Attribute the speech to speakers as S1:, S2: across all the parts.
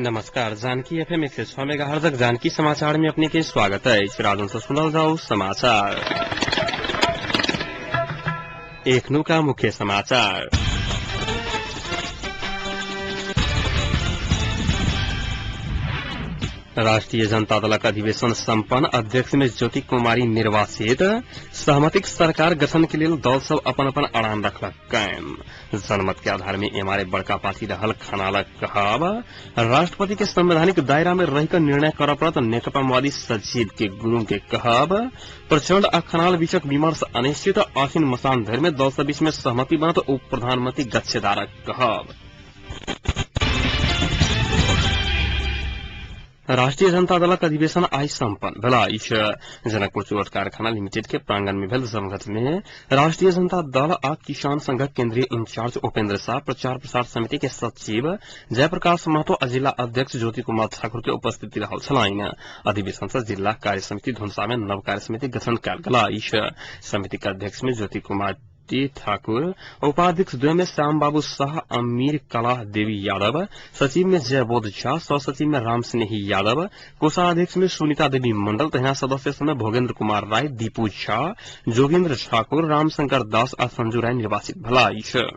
S1: नमस्कार, Janaki FM 106 megahertz Janaki समाचार में अपने के स्वागत है। राजन से सुनल जाओ समाचार। एखनुका मुख्य समाचार। राष्ट्रिय जनता दलक अधिवेशन सम्पन्न, अध्यक्ष में ज्योति कुमारी निर्वाचित। सहमतिक सरकार गठन के लेल दल सब अपन अपन अड़ान रखलक कायम। जनमत के आधार में एमाले बड़का पार्टी रहल खनालक कहब। राष्ट्रपति के संवैधानिक दायरा में रहिकर निर्णय करऽ पड़त नेकपा माओवादी सचिव के गुरूङ के कहब। प्रचण्ड आ खनाल बीचक विमर्श अनिश्चित, आसिन मसान धरि में दल सब बीच में सहमति बनत उप प्रधानमंत्री गच्छेदारक कहब। राष्ट्रिय जनता दलक अधिवेशन आइ सम्पन्न भेल अछि। जनकपुर चुरट कारखाना लिमिटेड के प्रांगण में भेल जमघट में राष्ट्रिय जनता दल आ किसान संघक केन्द्रीय इंचार्ज उपेन्द्र शाह, प्रचार प्रसार समिति के सचिव जयप्रकाश महतो आ जिला अध्यक्ष ज्योति कुमार ठाकुर के उपस्थिति रहल छलनि। अधिवेशन से जिला कार्य समिति धुनसा में नव कार्य समिति गठन कयल गेल अछि। समिति के अध्यक्ष में ज्योति कुमार ठाकुर, उपाध्यक्ष द्वय में श्याम बाबू शाह, अमीर कला देवी यादव, सचिव में जयबोध झा, सह सचिव में राम स्नेही यादव, कोषाध्यक्ष में सुनीता देवी मंडल, तहिना सदस्य में भोगेन्द्र कुमार राय, दीपू झा, जोगेन्द्र ठाकुर, रामशंकर दास आ संजू राय निर्वाचित भेला अछि।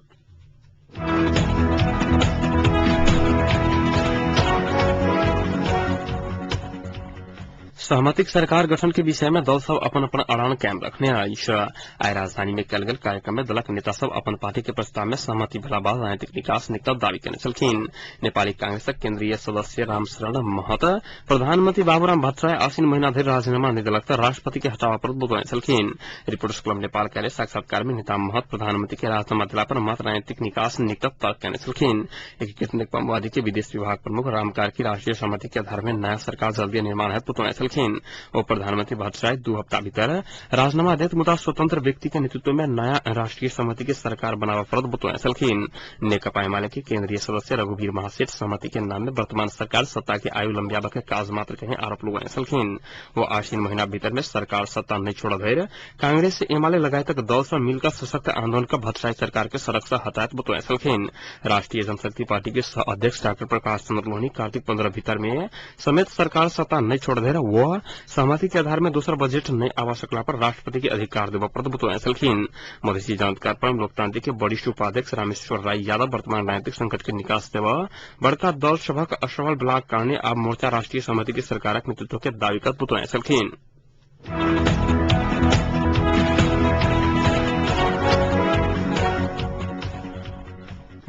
S1: सहमतिक सरकार गठन के विषय में दल सब अपन अपन अड़ान कायम रखने अछि। आइ राजधानी में कयल गेल कार्यक्रम में दलक नेता सब अपन पार्टी के प्रस्ताव में सहमति भेला बाद राजनीतिक निकास निकलत दावी केने छलखिन। नेपाली कांग्रेसक केन्द्रीय सदस्य रामशरण महत प्रधानमंत्री बाबूराम भट्टराई आसिन महीना धरि राजीनामा नहि देलक तऽ राष्ट्रपति के हटाबऽ पर बतौने छलखिन। रिपोर्टर्स क्लब नेपाल कार्य साक्षात्कार में नेता महत प्रधानमंत्री के राजीनामा देला पर मात्र राजनीतिक निकास निकलत तर्क केने छलखिन। एकीकृत नेकपा माओवादी के विदेश विभाग प्रमुख राम कार्की राष्ट्रीय सहमति के आधार में नया सरकार जल्दी निर्माण हैत बतौने छलखिन। ओ प्रधानमंत्री भट्टराई 2 हप्ता भीतर राजीनामा देत मुदा स्वतंत्र व्यक्ति के नेतृत्व में नया राष्ट्रीय सहमति के सरकार बनाबऽ पड़त बतौने छलखिन। नेकपा एमाले के केन्द्रीय सदस्य रघुवीर महासेठ सहमति के नाम में वर्तमान सरकार सत्ता के आयु लंबियाबऽ के काज मात्र कहीं आरोप लगौने छलखिन। वो आश्विन महीना भीतर में सरकार सत्ता नहीं छोड़ धरि कांग्रेस एमाले लगायतक दल से मिलकर सशक्त आंदोलन का भट्टराई सरकार के सड़क से हटायत बतौने छलखिन। राष्ट्रीय जनशक्ति पार्टी के सह अध्यक्ष डाक्टर प्रकाश चंद्र लोहनी कार्तिक 15 भीतर में समेत सरकार सत्ता नहीं छोड़ धरि वो सहमति के आधार में दोसर बजट नहीं आवा सकला पर राष्ट्रपति के अधिकार देबऽ पड़त बतौने छलखिन। मधेसी जनता पर लोकतांत्रिक के वरिष्ठ उपाध्यक्ष रामेश्वर राय यादव वर्तमान राजनीतिक संकट के निकास देबऽ बड़का दल सभक असफल भेलाक कारणे आब मोर्चा राष्ट्रीय सहमति के सरकारक नेतृत्व के दावी करत बतौने छलखिन।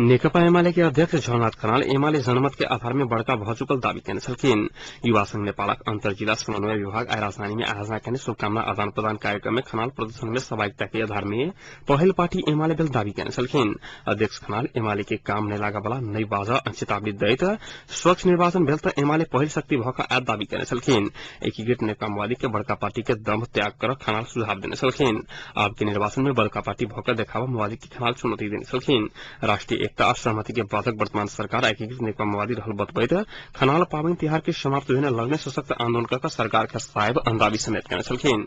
S1: नेकपा एमाले के अध्यक्ष झलनाथ खनाल एमाले जनमत के आधार में बड़का भ चुकल दावी केने छलखिन। युवा संघ नेपालक अंतर जिला समन्वय विभाग आइ राजधानी में आयोजना केने शुभकामना आदान प्रदान कार्यक्रम में खनाल प्रदर्शन में सहभागिता के आधार में पहिल पार्टी एमाले भेल दावी केने छलखिन। अध्यक्ष खनाल एमाले के काम नहि लागऽ वाला नहि बाजऽ चेतावनी दैत स्वच्छ निर्वाचन भेल तऽ एमाले पहिल शक्ति भऽ कऽ आयत दावी केने छलखिन। एकीकृत नेकपा माओवादी के बड़का पार्टी के दम्भ त्याग कर खनाल सुझाव देने छलखिन। आब के निर्वाचन में बड़का पार्टी भऽ कऽ देखाबऽ माओवादी के खनाल चुनौती देने छलखिन। राष्ट्रीय एकता आ सहमति के बाधक वर्तमान सरकार एकीकृत नेकपा माओवादी रहल बतबैत खनाल पाबनि तिहार के समाप्त भेने लगने सशक्त आंदोलन कऽ सरकार के साहेब दावी समेत केने छलखिन।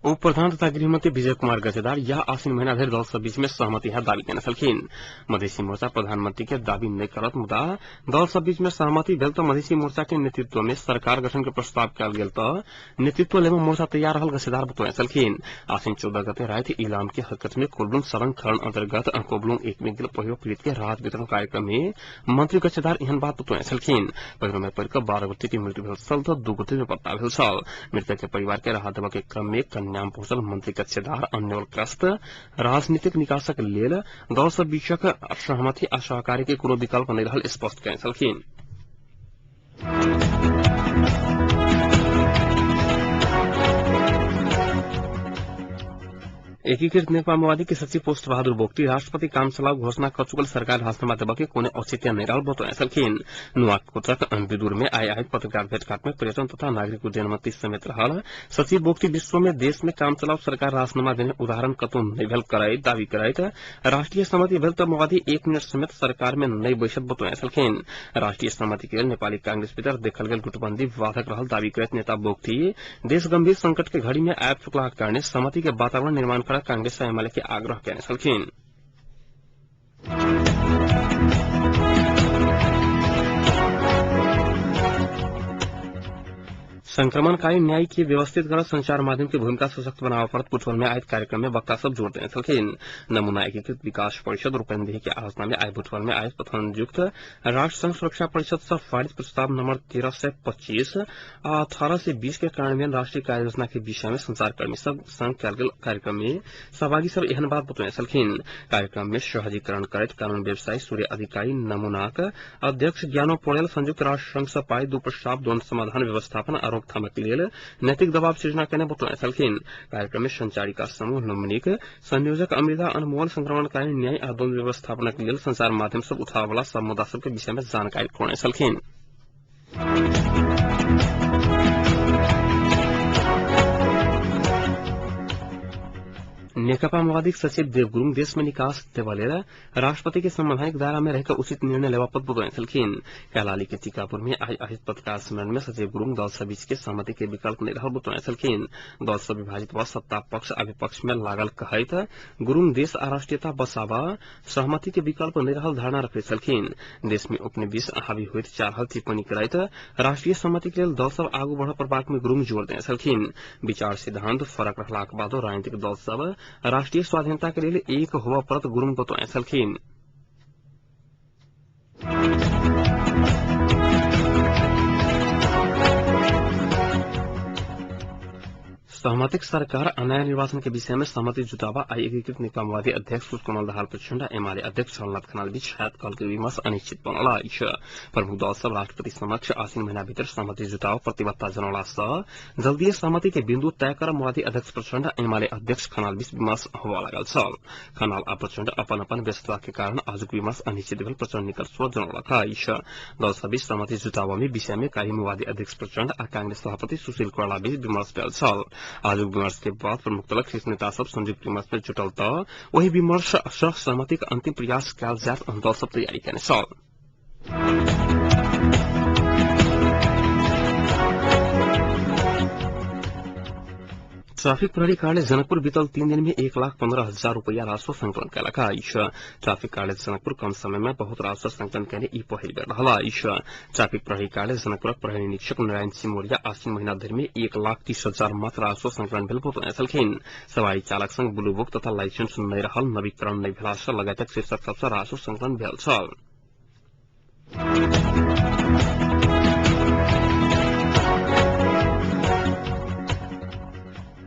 S1: उप प्रधान तथा गृहमंत्री विजय कुमार गजेदार यह आसिन महीना धरि दल सब बीच में सहमति है दावी केने छलखिन। मधेसी मोर्चा प्रधानमंत्री के दावी नहि करत मुदा दल सब बीच में सहमति भेल तऽ मधेसी मोर्चा के नेतृत्व में सरकार गठन के प्रस्ताव कयल गेल तऽ नेतृत्व लेबऽ मोर्चा तैयार रहल गजेदार बतौने छलखिन। आसिन 14 गते राति इलाम के हरकत में कोबलुङ सड़क खनन अंतर्गत कोबलुङ 1 में गेल पहिरो पीड़ित के राहत वितरण कार्यक्रम में मंत्री गच्छेदार एहन बात बतौने छलखिन। पहिरो में पड़ि कऽ 12 गोटे के मृत्यु भेल छल तऽ 2 गोटे बेपत्ता भेल छल। मृतक के परिवार के राहत देबऽ के क्रम में कन्याम पहुंचल मंत्री गच्छेदार अन्यग्रस्त राजनीतिक निकासक लेल दल सब बीचक सहमति आ सहकार्य के कोनो विकल्प नहि रहल स्पष्ट केने छलखिन। एकीकृत नेकपा माओवादी के सचिव पोस्ट बहादुर बोगटी राष्ट्रपति काम चलाऊ घोषणा कर चुकल सरकार राजीनामा देबऽ के कोनो औचित्य नहि रहल बतौने छलखिन। नुआकोटक विदुर में आइ आयोजित पत्रकार भेटघाट में पर्यटन तथा नागरिक उड्डयन मंत्री समेत रहल सचिव बोगटी विश्व में देश में काम चलाऊ सरकार राजीनामा देने उदाहरण कतौ नहि भेल करैत दावी करैत राष्ट्रीय सहमति भेल तऽ माओवादी एक मिनट समेत सरकार में नहि बैसत बतौने छलखिन। राष्ट्रीय सहमति के लेल नेपाली कांग्रेस भीतर देखल गेल गुटबंदी बाधक रहल दावी करैत नेता बोगटी देश गंभीर संकट के घड़ी में आबि चुकलाक कारणे सहमति के वातावरण निर्माण कर कांग्रेस एमाले के आग्रह केने छलखिन। संक्रमणकालीन न्याय के व्यवस्थित कर संचार माध्यम के भूमिका सशक्त बनावे पड़त बुटवल में आयोजित कार्यक्रम में वक्ता सब जोड़ देने छलखिन। नमूना एकीकृत विकास परिषद रूपन्देही के आयोजना में आइ बुटवल में आयोजित संयुक्त राष्ट्र संघ सुरक्षा परिषद से पारित प्रस्ताव नंबर 1325 आ 1820 के कार्यान्वयन राष्ट्रीय कार्य योजना के विषय में संचारकर्मी सब संग कयल गेल कार्यक्रम में सहभागी सब एहन बात बतौने छलखिन। कार्यक्रम में सहजीकरण करैत कानून व्यवसायी सूर्य अधिकारी नमूनाक अध्यक्ष ज्ञानो पौडेल संयुक्त राष्ट्र संघ से पारित दू प्रस्ताव द्वंद्व समाधान व्यवस्थापन आ रोकथामक लेल नैतिक दबाव सृजना केने बतौने छलखिन। कार्यक्रम में संचारिका समूह नमनीक संयोजक अमृता अनमोल संक्रमणकालीन न्याय आ द्वंद्व व्यवस्थापनक लेल संचार माध्यम सब उठावला सब मुद्दा सब के विषय में जानकारी करौने छलखिन। नेकपा माओवादी सचिव देव गुरूङ देश में निकास देवा लेल राष्ट्रपति के संवैधानिक दायरा में रहकर उचित निर्णय लेवा पर बतौने छलखिन। कैलाली के टीकापुर में आइ आयोजित पत्रकार सम्मेलन में सचिव गुरूङ दल सब बीच के सहमति के विकल्प नहीं रहल बतौने छलखिन। दल सब विभाजित व सत्ता पक्ष आ विपक्ष में लागल कहैत गुरूङ देश आ राष्ट्रीयता बसावा सहमति के विकल्प नहीं रहल धारणा रखने छलखिन। देश में उपनिवेश हावी होइत चाहल टिप्पणी करैत राष्ट्रीय सहमति के लेल दल सब आगू बढ़ पड़बाक में गुरूङ जोर देने छलखिन। विचार सिद्धांत फरक रहलाक बादो राजनीतिक दल सब राष्ट्रीय स्वाधीनता के लिए एक होवा परत गुरूङ बतौने छलखिन। सहमतिक सरकार नयाँ निर्वाचन के विषय में सहमति जुटावा आई एकीकृत नेकपा माओवादी अध्यक्ष पुष्पकमल दाहाल प्रचण्ड एमाले अध्यक्ष झलनाथ खनाल बीच हयात कल के विमर्श अनिश्चित बनल अछि। प्रमुख दल सब राष्ट्रपति समक्ष आसिन महीना भीतर सहमति जुटाव प्रतिबद्धता जनौला सँ जल्दीय सहमति के बिन्दु तय कर माओवादी अध्यक्ष प्रचण्ड एमाले अध्यक्ष खनाल बीच विमर्श होबय लागल छल। खनाल आ प्रचण्ड अपन अपन व्यस्तता के कारण आजुक विमर्श अनिश्चित भेल प्रचण्ड निकट स्रोत जनौलक अछि। दल सब बीच सहमति जुटावा में विषय में काल्हि माओवादी अध्यक्ष प्रचण्ड आ कांग्रेस सभापति सुशील कोइराला बीच विमर्श भेल छल। आजुक विमर्श के बाद प्रमुख दलक शीर्ष नेता सब संयुक्त विमर्श में जुटल त ओहि विमर्श सँ सहमतिक अंतिम प्रयास कयल जायत दल सब तैयारी केने छल। ट्राफिक प्रहरी कार्यालय जनकपुर बीतल 3 दिन में 1,15,000 रुपया राजस्व संकलन कयलक अछि। ट्राफिक कार्यालय जनकपुर कम समय में बहुत राजस्व संकलन केने ई पहिल बेर रहल अछि। ट्राफिक प्रहरी कार्यालय जनकपुरक प्रहरी निरीक्षक नारायण सिंह मौर्य आश्विन महीना धरि में 1,30,000 मात्र राजस्व संकलन भेल बतौने छलखिन। सवारी चालक संग ब्लू बुक तथा लाइसेंस नहि रहल, नवीकरण नहि भेला सँ लगायतक शीर्षक सब सँ राजस्व संकलन भेल छल।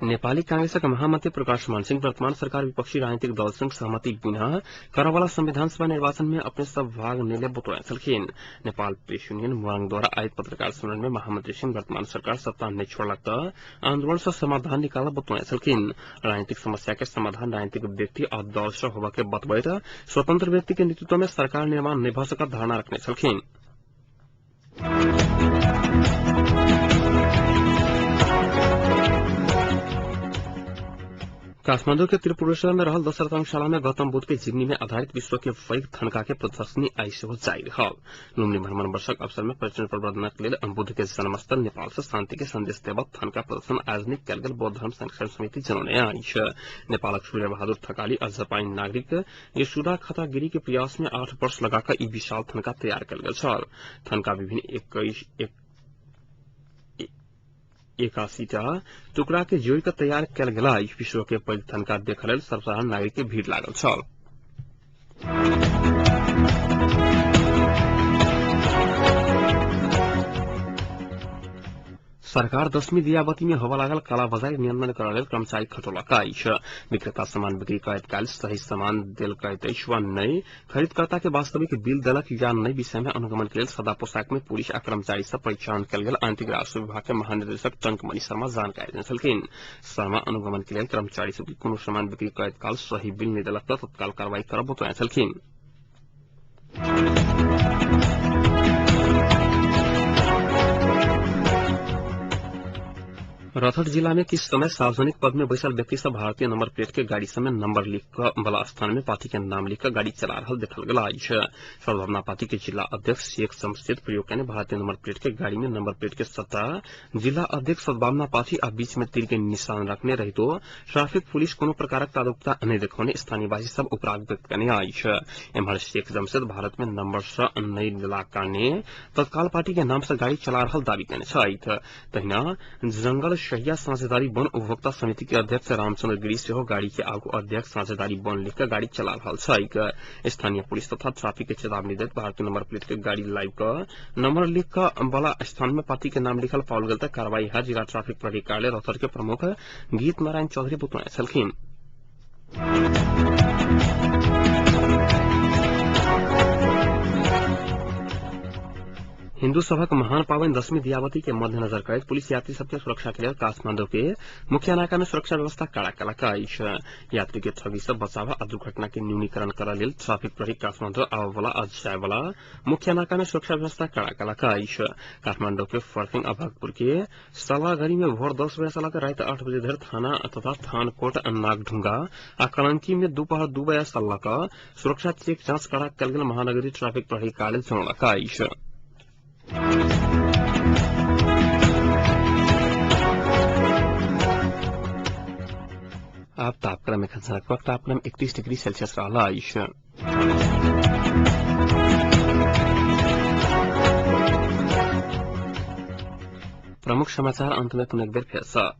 S1: नेपाली कांग्रेसक महामंत्री प्रकाश मान सिंह वर्तमान सरकार विपक्षी राजनीतिक दल संग सहमति बिना करवाला संविधान सभा निर्वाचन में अपने सब भाग नहि लेब बतौने छलखिन। नेपाल प्रेस यूनियन मोरंग द्वारा आयोजित पत्रकार सम्मेलन में महामंत्री सिंह वर्तमान सरकार सत्ता नहि छोड़लक त आंदोलन सँ समाधान निकालब बतौने छलखिन। राजनीतिक समस्या के समाधान राजनीतिक व्यक्ति आ दल सँ होबय के बतबैत स्वतंत्र व्यक्ति के नेतृत्व में सरकार निर्माण नहि भ सकत धारणा रखने छलखिन। काठमांडू के त्रिपुरेश्वर में रहल दशरथ रंगशाला में गौतम बुद्ध के जीवनी में आधारित विश्व के पैघ थनका के प्रदर्शनी आइ सेहो जारी रहल। लुम्बिनी भ्रमण वर्षक अवसर में पर्यटन प्रवर्धनक लेल बुद्ध के जन्मस्थल नेपाल से शांति के संदेश देबक थनका प्रदर्शन आयोजन कयल गेल बौद्ध धर्म संरक्षण समिति जनौने अछि। नेपालक सूर्य बहादुर थकाली आ जापानी नागरिक यशुदा खतागिरी के प्रयास में 8 वर्ष लगाकर ई विशाल थनका तैयार कयल गेल छल। थनका विभिन्न 81टा टुकड़ा के जोड़ के तैयार कयल गेल। विश्व के पैघ थनका देखल लेल सर्वसाधारण नागरिक के भीड़ लागल छल। सरकार दशमी दियाबती में होबय लागल कालाबाजारी नियंत्रण करय लेल कर्मचारी खटौलक अछि। विक्रेता सामान बिक्री करैत काल सही सामान देल करैत अछि वा नहि, खरीदकर्ता के वास्तविक बिल देलक या नहि, विषय में अनुगमन के लेल सादा पोशाक में पुलिस आ कर्मचारी सब परिचालन कयल गेल आंतरिक राजस्व विभाग के महानिदेशक टंकमणि शर्मा जानकारी देने छलखिन। शर्मा अनुगमन के लेल कर्मचारी सबके कोनो सामान बिक्री करैत काल सही बिल नहि देलक तऽ तत्काल कार्रवाई करब बतौने छलखिन। रौतहट जिला में किछु समय सार्वजनिक पद में बैसल व्यक्ति सब भारतीय नंबर प्लेट के गाड़ी सब में नंबर लिख कऽ वाला स्थान में पार्टी के नाम लिख कऽ गाड़ी चला रहल देखल गेल अछि। सद्भावना पार्टी के जिला अध्यक्ष शेख शमशेद प्रयोग कयने भारतीय नंबर प्लेट के गाड़ी में नंबर प्लेट के सट्टा जिला अध्यक्ष सद्भावना पार्टी आ बीच में तीर के निशान रखने रहितो ट्रैफिक पुलिस कोनो प्रकारक जागरूकता नहि देखौने स्थानीयवासी सब उपराग व्यक्त कयने अछि। एम्हर शेख जमशेद भारत में नंबर सँ नहि देलाक कारणे तत्काल पार्टी के नाम से गाड़ी चला रहल दावी कयने छथि। तहिना जंगल शहिया साझेदारी वन उपभोक्ता समिति के अध्यक्ष रामचंद्र गिरी सेहो गाड़ी के आगू अध्यक्ष साझेदारी वन लिख कऽ गाड़ी चला रहल छैक। स्थानीय पुलिस तथा ट्रैफिक के चेतावनी दैत भारतीय नंबर प्लेट के गाड़ी लाइव कऽ नंबर लिख कऽ वाला स्थान में पार्टी के नाम लिखल पाओल गेल तऽ कार्रवाई है जिला ट्रैफिक प्रहरी कार्यालय रौतहट के प्रमुख गीत नारायण चौधरी बतौने छलखिन। हिन्दू सभक महान पावनि दशमी दियावती के मध्यनजर करैत पुलिस यात्री सबके सुरक्षा के लेल काठमांडू के मुख्य नाका में सुरक्षा व्यवस्था कड़ा कयलक अछि। यात्री के ठगी से बचाव आ दुर्घटना के न्यूनीकरण करय लेल ट्रैफिक प्रहरी काठमांडू आबय वाला आ जाय वाला मुख्य नाका में सुरक्षा व्यवस्था कड़ा कयलक अछि। काठमांडू के फर्किङ आ भक्तपुर के सलाघड़ी में भोर 10 बजे से लऽ राति 8 बजे धरि थाना तथा थानकोट, नागढुंगा आ कलंकी में दुपहर 2 बजे से लऽ कऽ सुरक्षा चेक जांच कड़ा कयल गेल महानगरीय ट्रैफिक प्रहरी कार्यालय जनौलक अछि। आब तापक्रम एखन सड़कक तापक्रम 31 डिग्री सेल्सियस रहल अछि। प्रमुख समाचार अंत में पुनः एक बेर फेर सँ।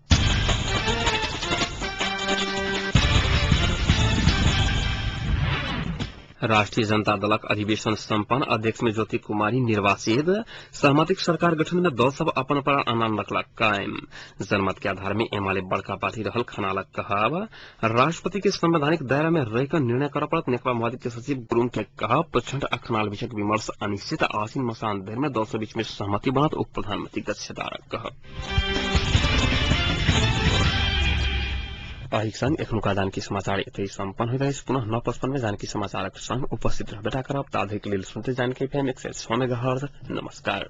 S1: राष्ट्रीय जनता दलक अधिवेशन सम्पन्न, अध्यक्ष में ज्योति कुमारी निर्वाचित। सहमतिक सरकार गठन में दल सब अपन अपन अनान रखलक कायम। जनमत के आधार में एमाले बड़का पार्टी रहल खनालक कहब। राष्ट्रपति के संवैधानिक दायरा में रहिकऽ निर्णय करऽ पड़त नेकपा माओवादी के सचिव गुरूङ के कहब। प्रचण्ड आ खनाल बीचक विमर्श अनिश्चित, आसिन मसान धरि में दल सब बीच में सहमति बनत उप प्रधानमंत्री गच्छेदारक कहब। एहिक संग एखनुका जानकी समाचार एतहि सम्पन्न होइत अछि। पुनः 9:55 में जानकी समाचारक संग उपस्थित रहबे करब। ताधरिक लेल सुनते जानकी FM 106 मेगाहर्ट्ज। नमस्कार।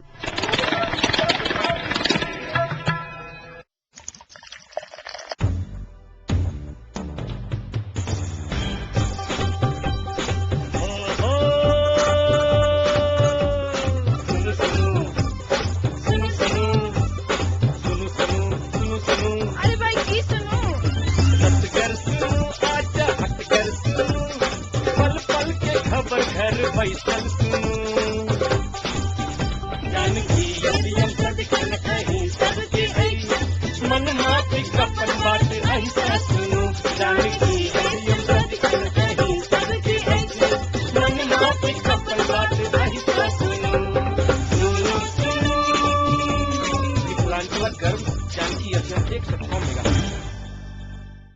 S2: मिथिलांचलक गर्व जानकी एफएम 106 मेगाहर्ट्ज।